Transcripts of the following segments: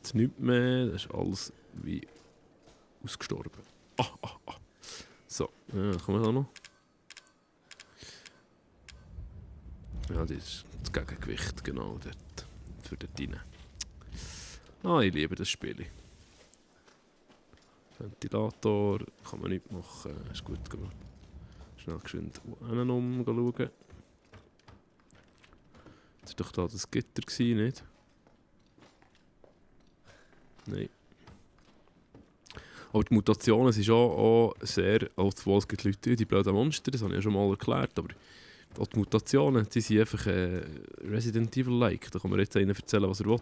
jetzt nichts mehr. Das ist alles wie ausgestorben. Ah. So, kommen wir da noch? Ja, das ist das Gegengewicht, genau, dort. Für dort rein. Ich liebe das Spiel. Ventilator, kann man nicht machen, ist gut gemacht. Schnell geschwind schauen. Das war doch da das Gitter, nicht? Nein. Aber die Mutationen sind auch sehr, obwohl es gibt Leute, die blöden Monster, das habe ich ja schon mal erklärt, aber auch die Mutationen, die sind einfach Resident Evil-like. Da kann man jetzt einer erzählen, was er will.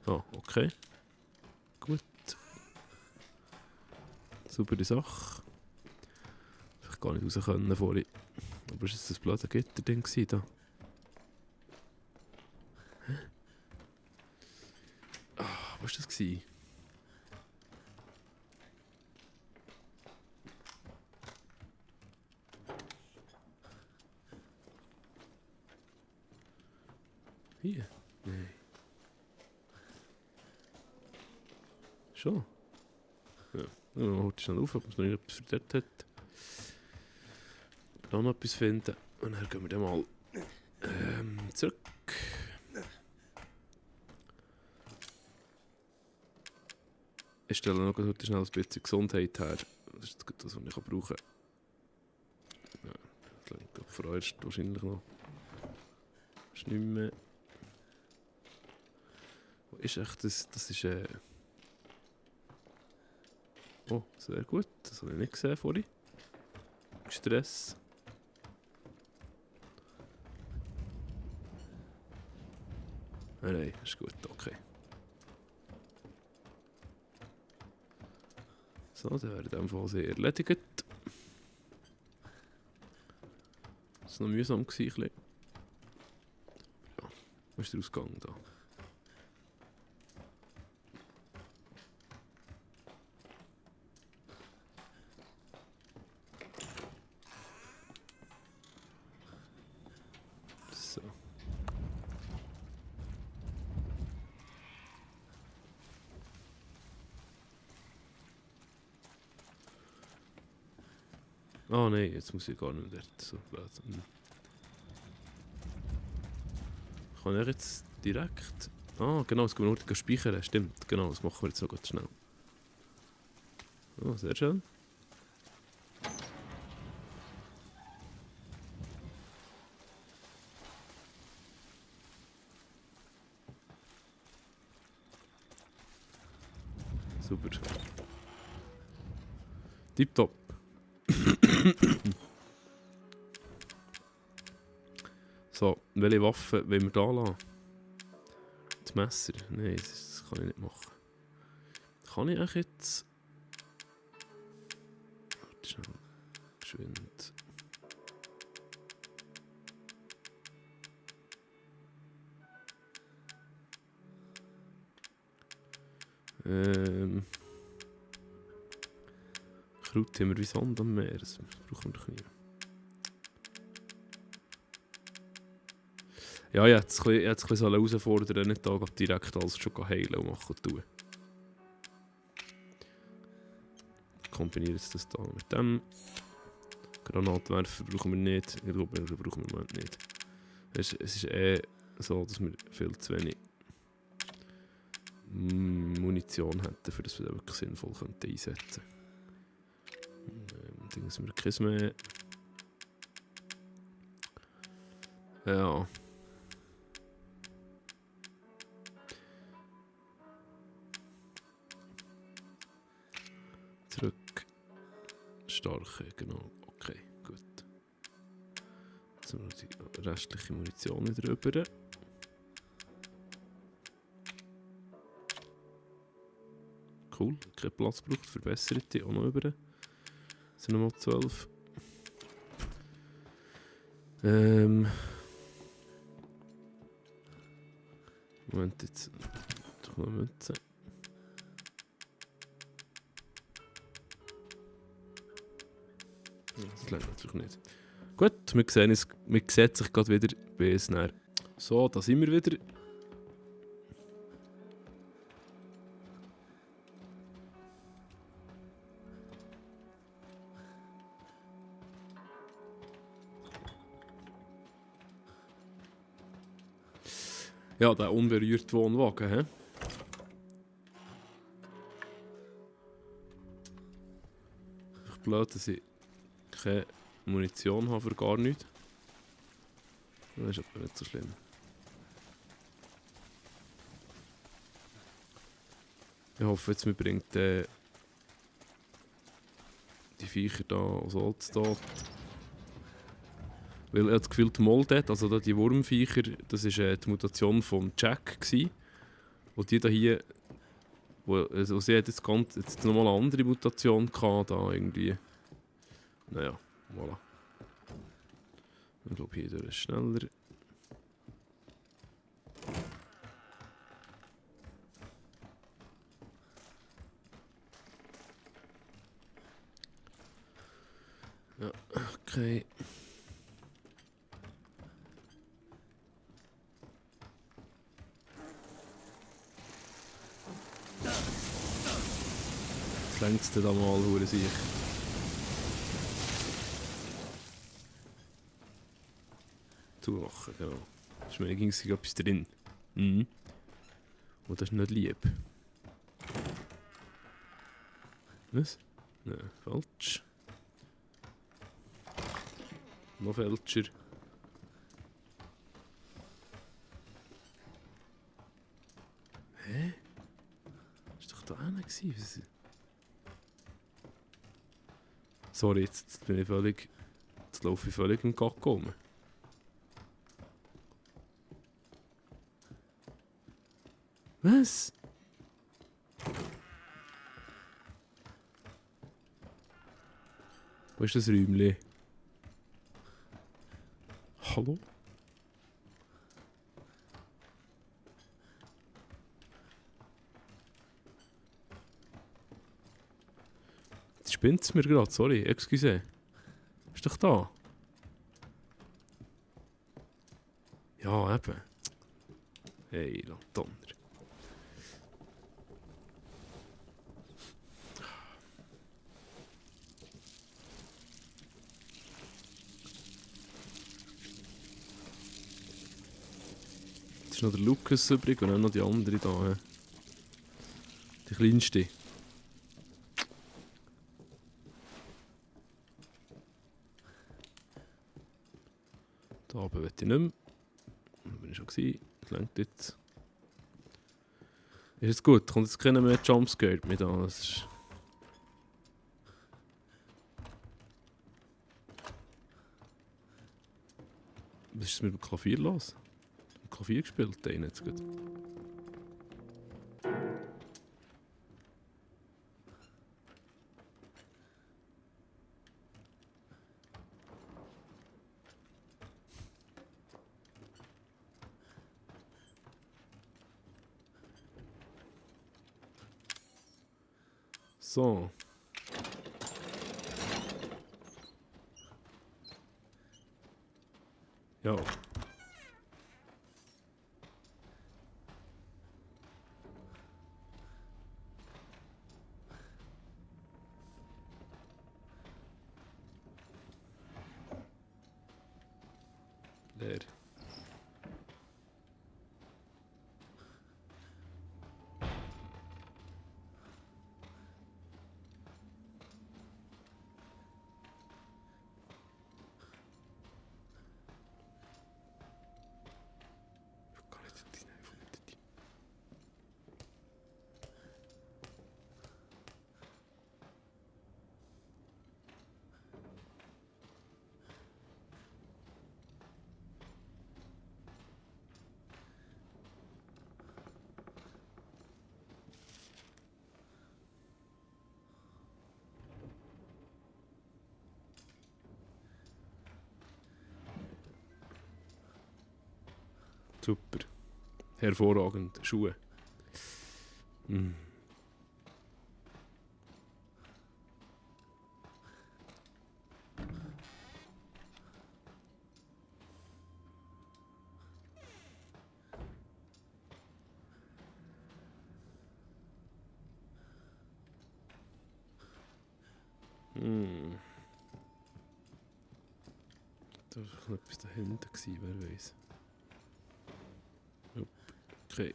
Okay. Gut. Saubere Sache. Ich gar nicht raus können vorhin. Aber war das blöde Gitterding da? Hä? Was war das? Hier? Nein. Schon? Ja. Dann holt schnell auf, ob man noch etwas verdeckt hat. Noch etwas finden. Und dann gehen wir dann mal zurück. Ich stelle noch heute schnell ein bisschen Gesundheit her. Das ist das, was ich brauchen kann. Ja, das liegt vorerst wahrscheinlich noch. Das ist nicht mehr. Wo ist echt das? Das ist Oh, sehr gut. Das habe ich nicht gesehen vorhin. Stress. Nein, ist gut, okay. So, dann wäre in diesem Fall sehr erledigt. Das war noch mühsam gewesen. Ja, wo ist der Ausgang da? So. Oh nein, jetzt muss ich gar nicht mehr dort. So blöd. Kann ich jetzt direkt... genau, jetzt können wir nur speichern. Stimmt, genau, das machen wir jetzt noch ganz schnell. Sehr schön. Super. Tipptopp. So, welche Waffe wollen wir da lassen? Das Messer? Nein, das kann ich nicht machen. Kann ich eigentlich jetzt... Warte schnell. Geschwind. Kraut haben wir wie Sand am Meer. Das brauchen wir doch nicht. Ja, ich hätte es ein bisschen herausfordern, nicht da direkt alles schon heilen und machen und tun. Ich kombiniere jetzt das da mit dem. Granatwerfer brauchen wir nicht. Ich glaube, den brauchen wir im Moment nicht. Es ist so, dass wir viel zu wenig Munition hätten, für das wir das wirklich sinnvoll einsetzen könnten. Dann müssen wir keins mehr. Ja. Zurück. Starke, genau. Okay, gut. Jetzt haben wir die restliche Munition wieder rüber. Cool, kein Platz braucht, verbesserte auch noch rüber. Sind nochmal 12. Moment, jetzt doch mal Münzen. Das lernt natürlich nicht. Gut, wir sehen sich gerade wieder. Bis dann. So, da sind wir wieder. Ja, der unberührte Wohnwagen, hä? Echt blöd, dass ich keine Munition habe für gar nichts. Das ist aber nicht so schlimm. Ich hoffe jetzt, mir bringt die Viecher da aus Holz tot. Weil ich habe das Gefühl, die Moldet, also da die Wurmviecher, das war die Mutation von Jack gewesen. Und die da hier, also sie hat jetzt nochmal eine andere Mutation gehabt, da irgendwie. Naja, voilà. Ich glaube, hier ist schneller. Ja, okay. Jetzt längt es da mal, hure sich. Zumachen, genau. Ist mir ging etwas drin. Mhm. Und das ist nicht lieb. Was? Nein, falsch. Noch falscher. Hä? Ist doch da einer gewesen? Sorry, jetzt bin ich völlig. Jetzt laufe ich völlig im Kack rum. Was? Wo ist das Räumchen? Hallo? Jetzt spinnt es mir gerade, sorry, excuse. Ist doch da? Ja, eben. Hey, Donner. Jetzt ist noch der Lukas übrig und dann noch die andere da. He? Die kleinste. Da oben will ich nicht mehr. Da bin ich schon gewesen. Das längt jetzt. Ist jetzt gut, kommt jetzt keiner mehr Jumpscare mit an. Das ist... Was ist mit dem Klavier los? Im Klavier gespielt, der nicht so gut. So. Ja. Leer. Super. Hervorragend. Schuhe. Mm. Mm. Da war noch etwas dahinter, wer weiß. Nope. Okay.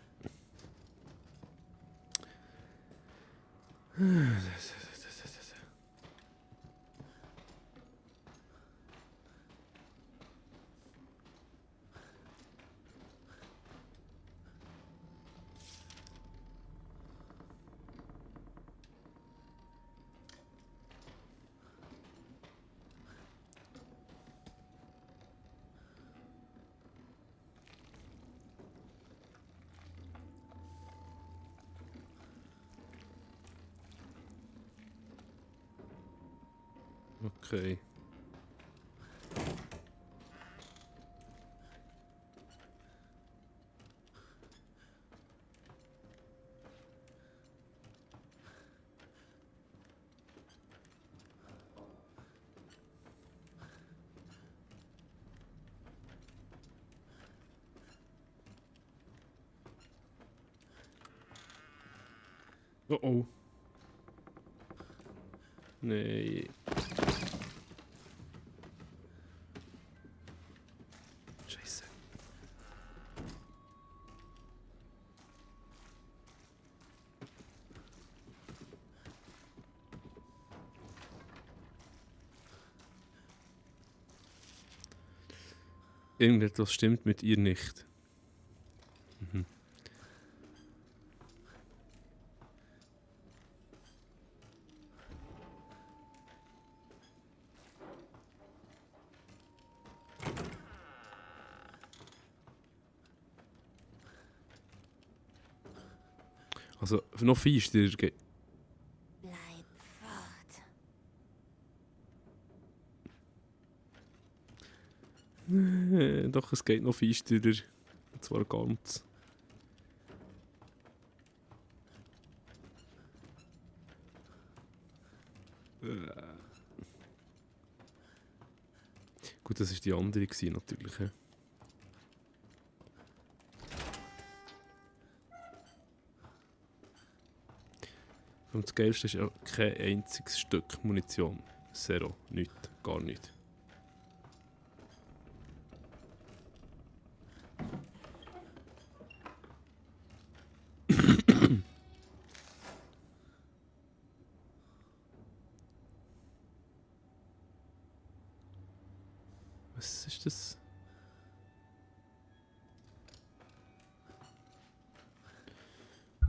Okay. Oh oh. Nee. Scheiße. Irgendetwas stimmt mit ihr nicht. Mhm. Also, noch feister geht. Bleib fort. Doch, es geht noch feisterer. Und zwar ganz. Gut, das war die andere gewesen, natürlich. He. Und das Geilste ist ja kein einziges Stück Munition. Zero. Nichts. Gar nicht. Was ist das?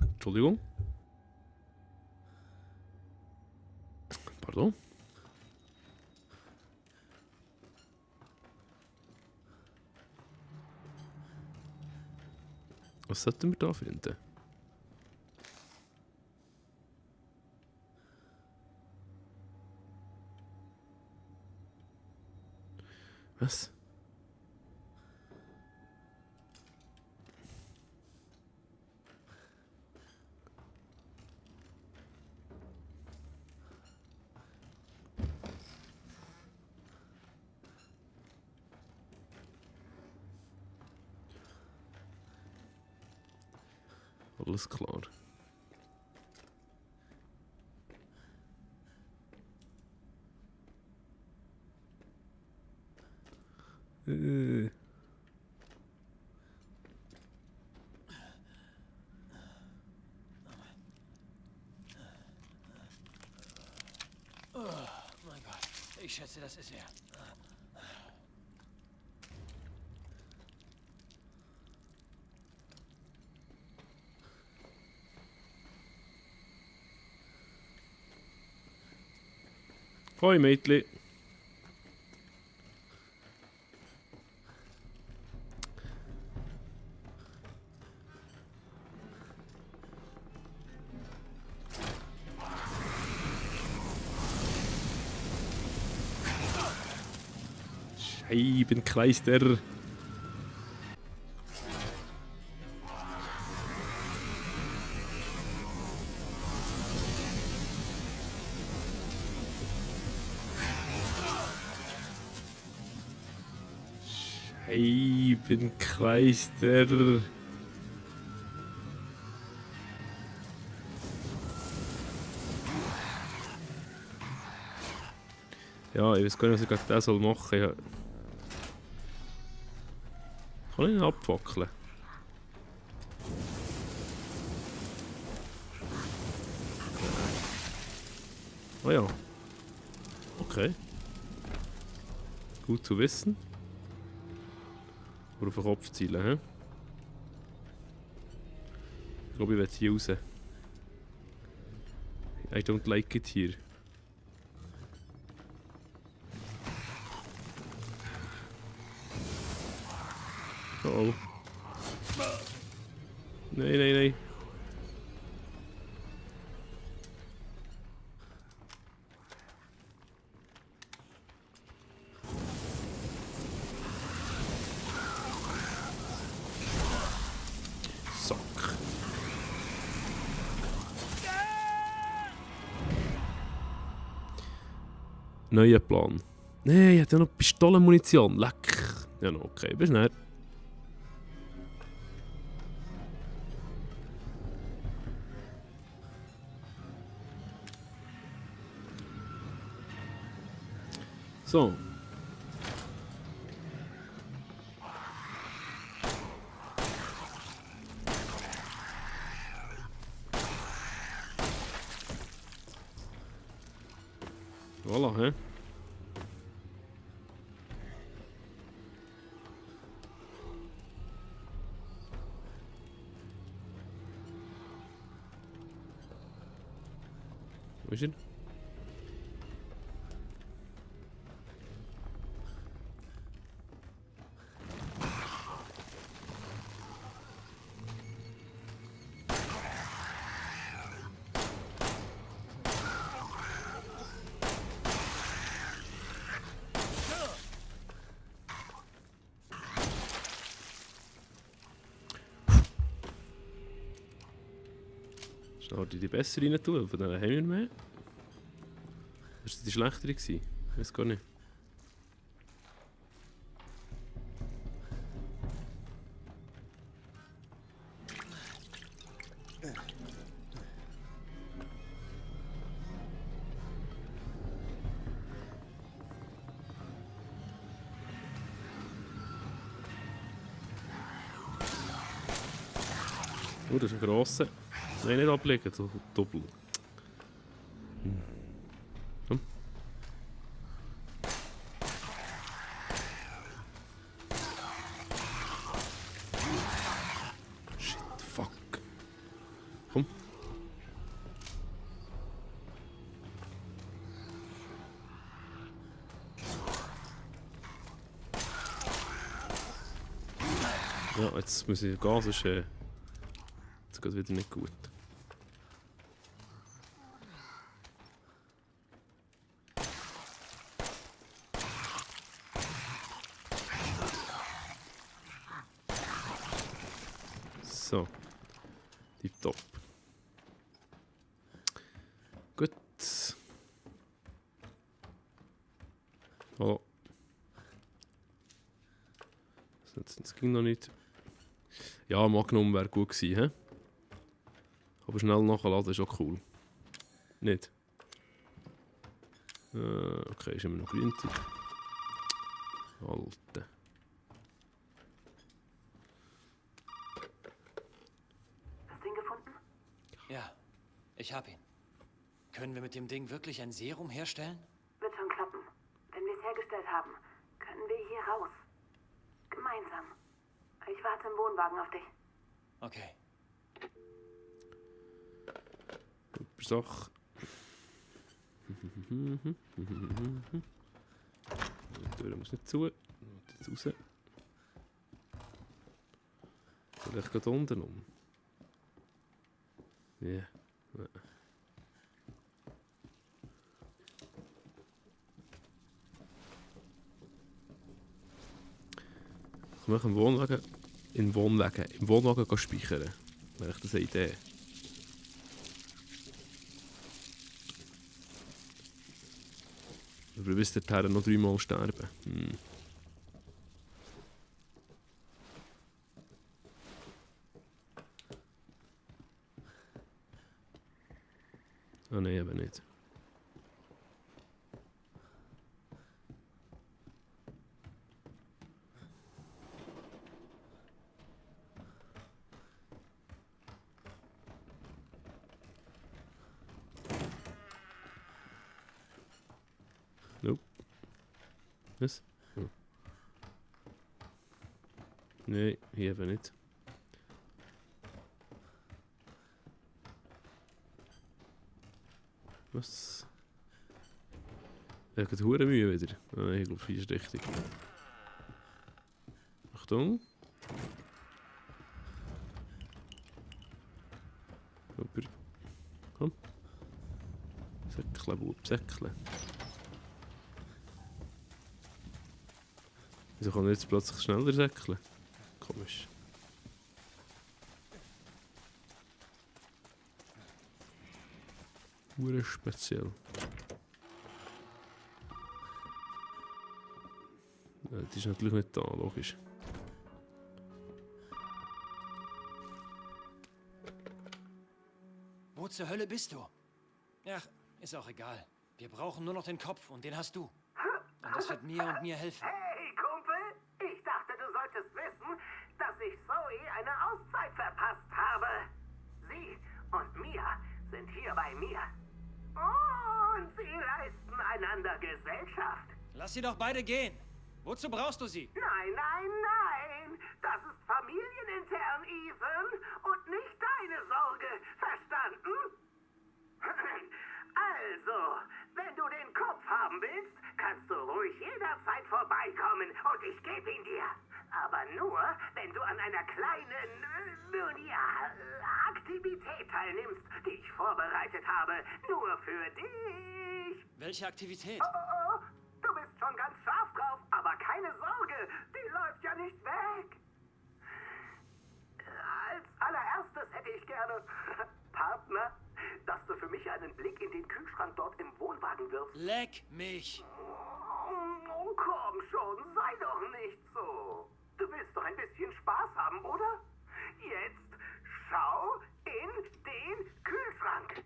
Entschuldigung. Pardon? Was sollten wir da finden? Was? Alles klar. Oh mein Gott, ich schätze, das ist er. Hoi Mädchen. Scheibenkleister. Scheibenkleister. Ja, ich weiß gar nicht, was ich gegen den soll machen soll. Kann ich ihn abfackeln? Ah ja. Okay. Gut zu wissen. Oder auf den Kopf zielen, hä? Ich glaube, ich will hier raus. I don't like it here. Oh oh. Nein, nein, nein. Sack. Neuer Plan. Nein, ich hatte ja noch Pistolenmunition. Leck. Ja, noch okay. Bis näher. So. Voilà, hä? Wo ist er? Schnell die besser rein tun, von denen haben wir mehr. Das war die schlechtere gewesen. Ich weiß gar nicht. Oh, das ist ein grosser. Nein, nicht ablegen, so doppelt. Komm. Shit, fuck. Komm. Ja, jetzt muss ich gehen, sonst jetzt geht es wieder nicht gut. So. Tipptopp. Gut. Hallo. Das ging noch nicht. Ja, Magnum wäre gut gewesen, hä? Aber schnell nachladen ist auch cool. Nicht? Okay, ist immer noch grün. Alter. Das Ding gefunden? Ja, ich hab ihn. Können wir mit dem Ding wirklich ein Serum herstellen? Wird schon klappen. Wenn wir es hergestellt haben, können wir hier raus. Gemeinsam. Ich warte im Wohnwagen auf dich. Okay. Super Sache. Die Tür muss nicht zu. Jetzt raus. Vielleicht geht unten um. Ja. Yeah. Ich möchte im Wohnwagen speichern. Wäre das eine Idee? Aber bis dahin noch 3 Mal sterben. Ah nein, eben nicht. Nope. Was? Oh. Nein, hier eben nicht. Was? Ich habe hure Mühe wieder. Nein, ich glaube, hier ist richtig. Achtung. Super. Komm. Säckle, Bub, Säckle. Wieso kann ich jetzt plötzlich schneller säckeln? Komisch. Hure speziell. Die ist natürlich nicht da, logisch. Wo zur Hölle bist du? Ach, ist auch egal. Wir brauchen nur noch den Kopf und den hast du. Und das wird mir und mir helfen. Hey, Kumpel! Ich dachte, du solltest wissen, dass ich Zoe eine Auszeit verpasst habe. Sie und Mia sind hier bei mir. Und sie leisten einander Gesellschaft. Lass sie doch beide gehen. Wozu brauchst du sie? Nein, nein, nein! Das ist familienintern, Ethan, und nicht deine Sorge, verstanden? Also, wenn du den Kopf haben willst, kannst du ruhig jederzeit vorbeikommen und ich gebe ihn dir. Aber nur, wenn du an einer kleinen, Aktivität teilnimmst, die ich vorbereitet habe. Nur für dich. Welche Aktivität? Oh, du bist schon ganz scharf drauf, aber keine Sorge, die läuft ja nicht weg. Als allererstes hätte ich gerne, Partner, dass du für mich einen Blick in den Kühlschrank dort im Wohnwagen wirfst. Leck mich! Oh, komm schon, sei doch nicht so. Du willst doch ein bisschen Spaß haben, oder? Jetzt schau in den Kühlschrank.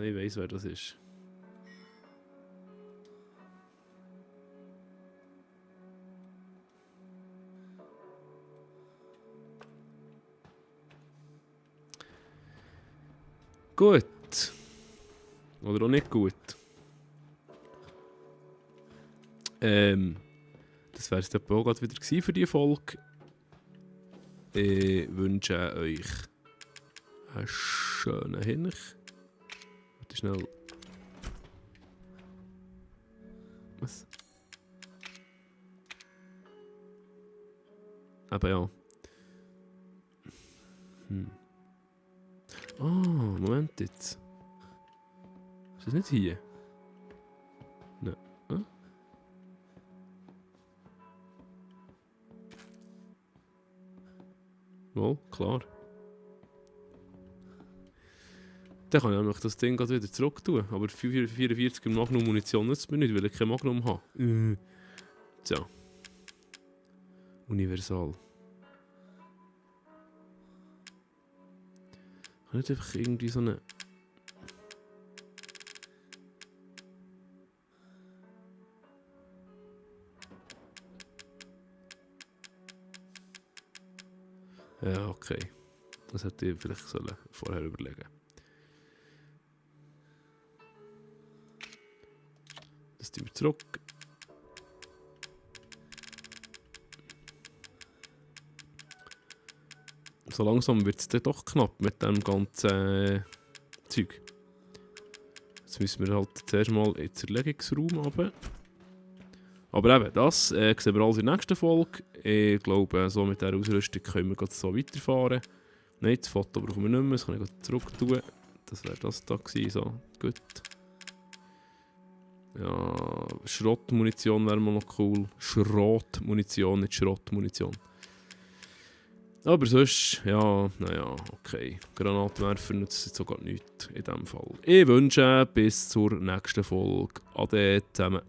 Ich weiss, wer das ist. Gut. Oder auch nicht gut. Das wäre es auch gerade wieder gewesen für die Folge. Ich wünsche euch einen schönen Hinch. Warte schnell. Was? Aber ja. Oh, Moment jetzt. Ist das nicht hier? Nein. Hm? Wohl, klar. Dann kann ich nämlich das Ding gerade wieder zurück tun. Aber 44 Magnum Munition nützt mir nicht, weil ich kein Magnum habe. Tja. Universal. Kann nicht einfach irgendwie so eine... Ja, okay. Das hätte ich vielleicht vorher überlegen. Das tun wir zurück. So langsam wird es dann doch knapp mit dem ganzen Zeug. Jetzt müssen wir halt zuerst mal in den Zerlegungsraum runter. Aber eben, das sehen wir alles in der nächsten Folge. Ich glaube, so mit dieser Ausrüstung können wir so weiterfahren. Nein, das Foto brauchen wir nicht mehr, das kann ich zurück tun. Das wäre das da gewesen, so, gut. Ja, Schrottmunition wäre mal noch cool. Schrottmunition, nicht Schrottmunition. Aber sonst, ja, naja, okay. Granatwerfer nützt jetzt sogar nichts in diesem Fall. Ich wünsche bis zur nächsten Folge. Ade zusammen.